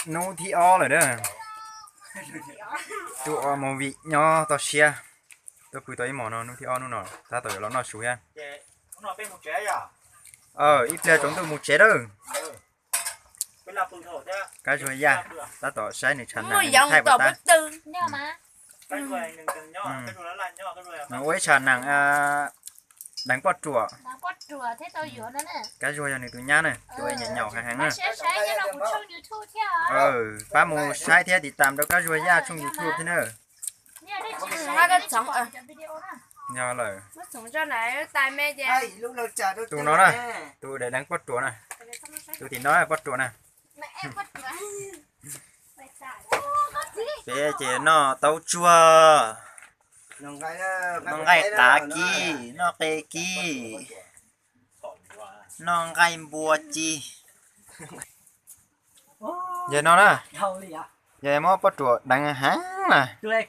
Hnub thib ob lawm a. Tus uas movie nyob toj siab, tuaj pw tau ib hmos no, hnub thib ob hnub no tab tom yuav los noj su thiab. Ib pliag tsaus ntuj mus tsev lawm. Kab Zuag Yaj tab tom saib nws tshav nees thaij pab tab. Nws ua ib tshav nees deev poj ruam. Kab Zuag yog nws tus nyab na, tus nyaum nyaum heev heev na. Pab mus saib thiab tiv tam rau Kab Zuag Yaj tshooj YouTube thiab na. Yog lawm. Tus no na, tus deev poj ruam na, tus tim no poj ruam na. Peb ces noj taub tsuag, noj nqaij qav kib, noj qe kib, noj nqaij npua ci. Yog no na, yog muab poj ruam deev heev na. Deev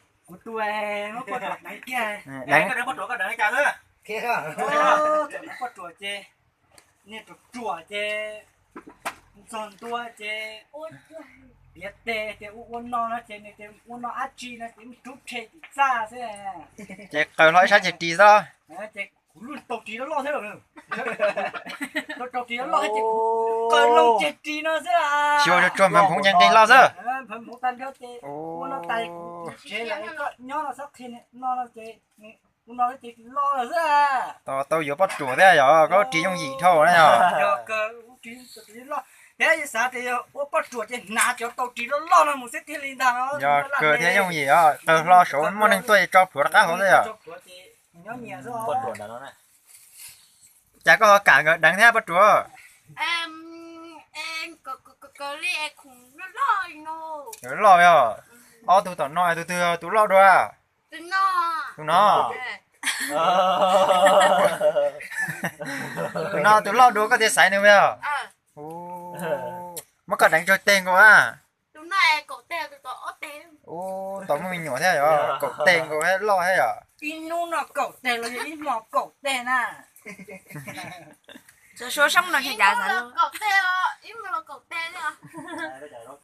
poj ruam ces, niag ruam ruam ces, ntxog ntua ces, piav teg ces ua ua no no ces nws ces ua no dab tsi no ces rub rhe tim txaj xwb. Ces qaws hlo ib sab ceg ris xwb. Ces kuv lub tau ris loj loj thiab. Tau ris loj loj ces kuv qaws loo ceg ris no xwb. Xyuas tsuag tsuag nphawv nphoov ceg ris loj xwb. Nphawv nphoov tag nrho ces ua no tas kuv tsev lawm, koj nyob no txhob qhia no no ces ua no ces loj loj xwb. Tau yuav poj ruam thiab yog koj lub ris yooj yim dhau na yog. Yog kawg, lub ris loj thiab, yog xav tias yog ua poj ruam ces hnav cov tau ris loj loj no mus xwb thiaj li ntag. Yog kawg thiab yooj yim os, qaws hlo saud muaj neeg tuaj tso plhuav rov qab hauv xwb yog. Cas koj ho kam nkawd deev thiab poj ruam? Loj yog, ob tug tom no tus twg tus loj dua? Tus no. Tus no tus loj dua koj thiaj xaiv nws yog? Muab koj deev tsawg teg nkaus a? Ub, tau muaj me nyuam thiab yog kaum teg nkaus thiab loj thiab yog? Ib hnub no kaum teg los yog ib hmo kaum teg na. Sab no cas xav, ib hmo los kaum teg thiab.